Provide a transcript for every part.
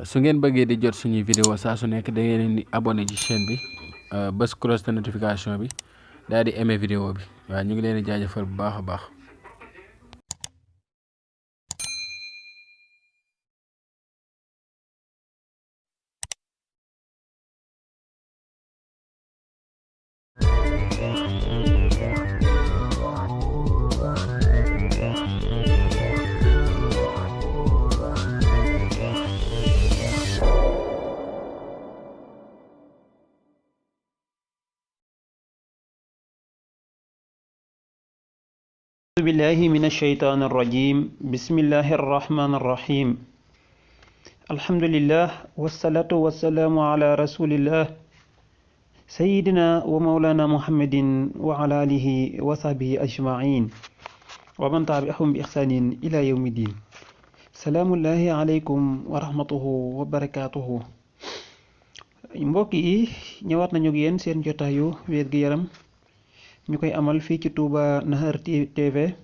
su ngeen bëggee di jot suñuy vidéo saa su nekk da ngeen di abonné ci chaîne bi bës cloche de notification bi daal di aimé vidéo bi waaw ñu ngi leen di jaajëfal bu baax a baax. أعوذ بالله من الشيطان الرجيم بسم الله الرحمن الرحيم الحمد لله والصلاة والسلام على رسول الله سيدنا ومولانا محمد وعلى آله وصحبه أجمعين ومن تبعهم بإحسان إلى يوم الدين سلام الله عليكم ورحمته وبركاته mbokk yi ñëwaat nañu ak yéen seen jotaayu wér-gu-yaram ñu koy amal fii ci Touba Nahar TV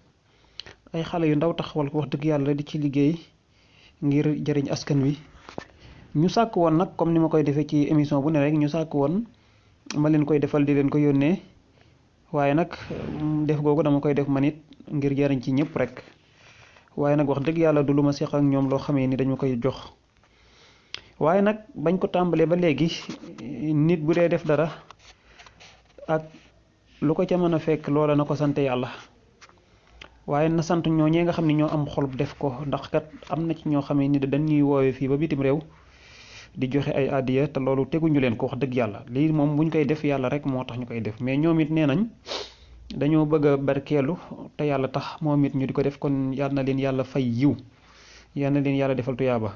ay xale yu ndaw taxawal ko wax dëgg yàlla di ci liggéey ngir jëriñ askan wi ñu sàkk woon nag comme ni ma koy defee ci émission bu ne rek ñu sàkk woon ma leen koy defal di leen ko yónnee waaye nag def googu dama koy def man it ngir jëriñ ci ñëpp rek waaye nag wax dëgg yàlla du lu ma seq ak ñoom loo xamee ni dañu koy jox waaye nag bañ ko tàmbalee ba léegi nit bu dee def dara ak lu ko ca mën a fekk loola na ko sant yàlla waaye na sant ñooñee nga xam ne ñoo am xol def ko ndax kat am na ci ñoo xamee ni dañuy woowee fii ba bitim réew di joxe ay addiya te loolu teguñu leen ko wax dëgg yàlla lii moom buñ koy def yàlla rek moo tax ñu koy def mais ñoom it nee nañ dañoo bëgg a barkeelu te yàlla tax moom it ñu di ko def kon yal na leen yàlla fay yiw yal na leen yàlla defal tuyaaba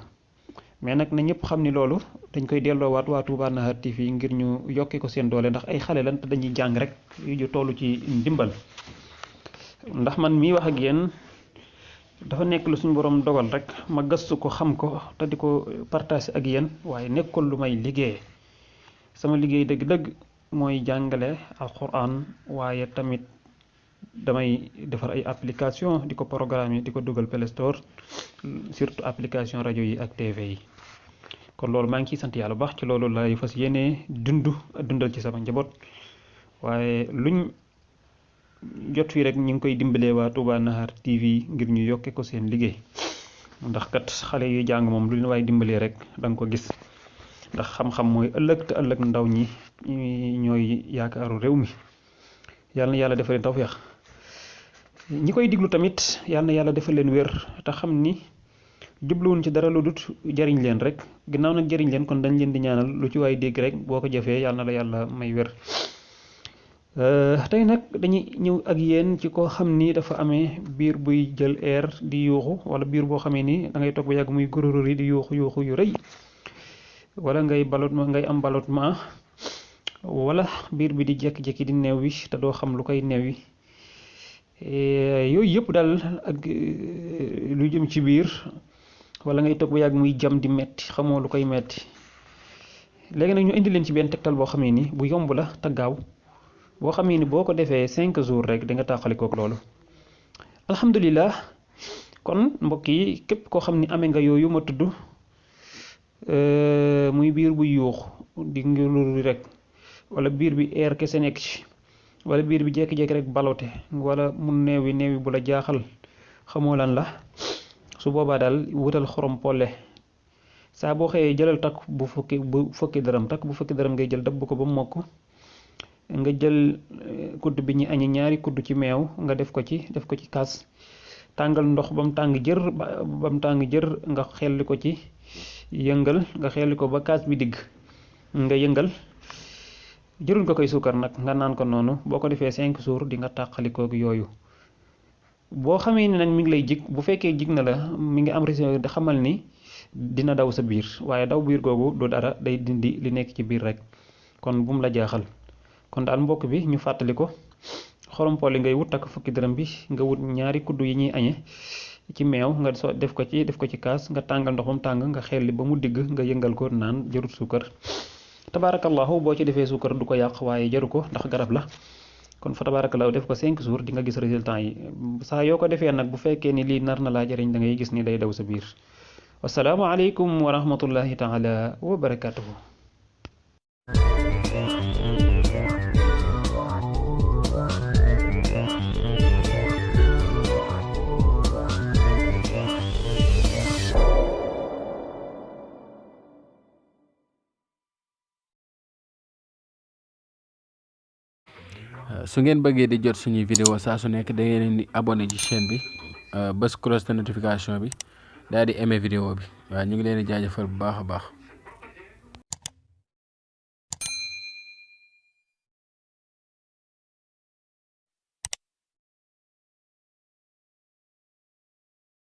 mais nag na ñëpp xam ni loolu dañ koy delloowaat waa Touba Nahar TV ngir ñu yokkee ko seen doole ndax ay xale lan te dañuy jàng rek yu toll ci ndimbal ndax man mii wax ak yéen dafa nekk lu suñu borom dogal rek ma gëstu ko xam ko te di ko partage ak yéen waaye nekkul lu may liggéey sama liggéey dëgg-dëgg mooy jàngale alquran waaye tamit damay defar ay application di ko programmer di ko dugal Play Store surtout application rajo yi ak TV yi kon loolu maa ngi ciy sant yàlla bu baax ci loolu lay fas yéenee dundal ci sama njaboot waaye luñ jot fii rek ñu ngi koy dimbalee waa Touba Nahar TV ngir ñu yokke ko seen liggéey ndax kat xale yu jàng moom lu leen waaye dimbalee rek da nga ko gis ndax xam-xam mooy ëllëg te ëllëg ndaw ñi ñooy yaakaaru réew mi yàlla na yàlla defal leen tawfeex ñi koy diglu tamit yàlla na yàlla defal leen wér te xam ni jubluwuñ ci dara lu dut jariñ leen rek ginnaaw nag jariñ leen kon dañ leen di ñaanal lu ci waay dégg rek boo ko jëfee yàlla na la yàlla may wér tey nag dañuy ñëw ak yéen ci koo xam ni dafa amee biir buy jël air di yuuxu wala biir boo xamee ni da ngay toog ba yàgg muy gururur yi di yuuxu yu rëy wala ngay am ballottement wala biir bi di jékki-jékki di neew wi te doo xam lu koy neew wi yooyu yëpp daal ak lu jëm ci biir wala ngay toog ba yàgg muy jam di metti xamoo lu koy metti léegi nag ñu indi leen ci benn tegtal boo xamee ni bu yomb la te gaaw boo xamee ni boo ko defee 5 jours rek da nga tàqalikook loolu alhamdulilah kon mbokk yi képp koo xam ni amee nga yooyu ma tudd muy biir bu yuux di ngiruru rek wala biir bi air kese nekk ci wala biir bi jékki-jékki rek balote wala mu neewi bu la jaaxal xamoo lan la su boobaa daal wutal xorom polle saa boo xëyee jëlal takk bu fukki dërëm ngay jël dabb ko ba mu mokk nga jël kudd bi ñu añi ñaari kudd ci meew nga def ko ci kaas tàngal ndox ba mu tàng jër nga xelli ko ci yëngal nga xelli ko ba kaas bi digg nga yëngal jërul ko koy suukar nag nga naan ko noonu boo ko defee 5 jours di nga tàqalikook yooyu boo xamee ni nag mi ngi lay jig bu fekkee jig na la mi ngi am résultat da xamal ni dina daw sa biir waaye daw biir googu du dara day dindi li nekk ci biir rek kon bu mu la jaaxal kon daal mbokk bi ñu fàttali ko xorompoli ngay wut takk fukki dërëm bi nga wut ñaari kuddu yi ñuy añe ci meew nga def ko ci kaas nga tàngal ndox ba mu tàng nga xelli ba mu digg nga yëngal ko naan jarut suukar tabaarakallahu boo ci defee suukar du ko yàq waaye jaru ko ndax garab la kon fa tabaarakallahu def ko 5 jours di nga gis résultat yi saa yoo ko defee nag bu fekkee ni lii nar na laa jëriñ da ngay gis ni day daw sa biir wasalaamu aleykum wa rahmatullahi taala wa barakatuhu. su ngeen bëggee di jot suñuy vidéo saa su nekk da ngeen di abonné ci chaîne bi bës cloche de notification bi daal di aimer vidéo bi waaw ñu ngi leen di jaajëfal bu baax a baax.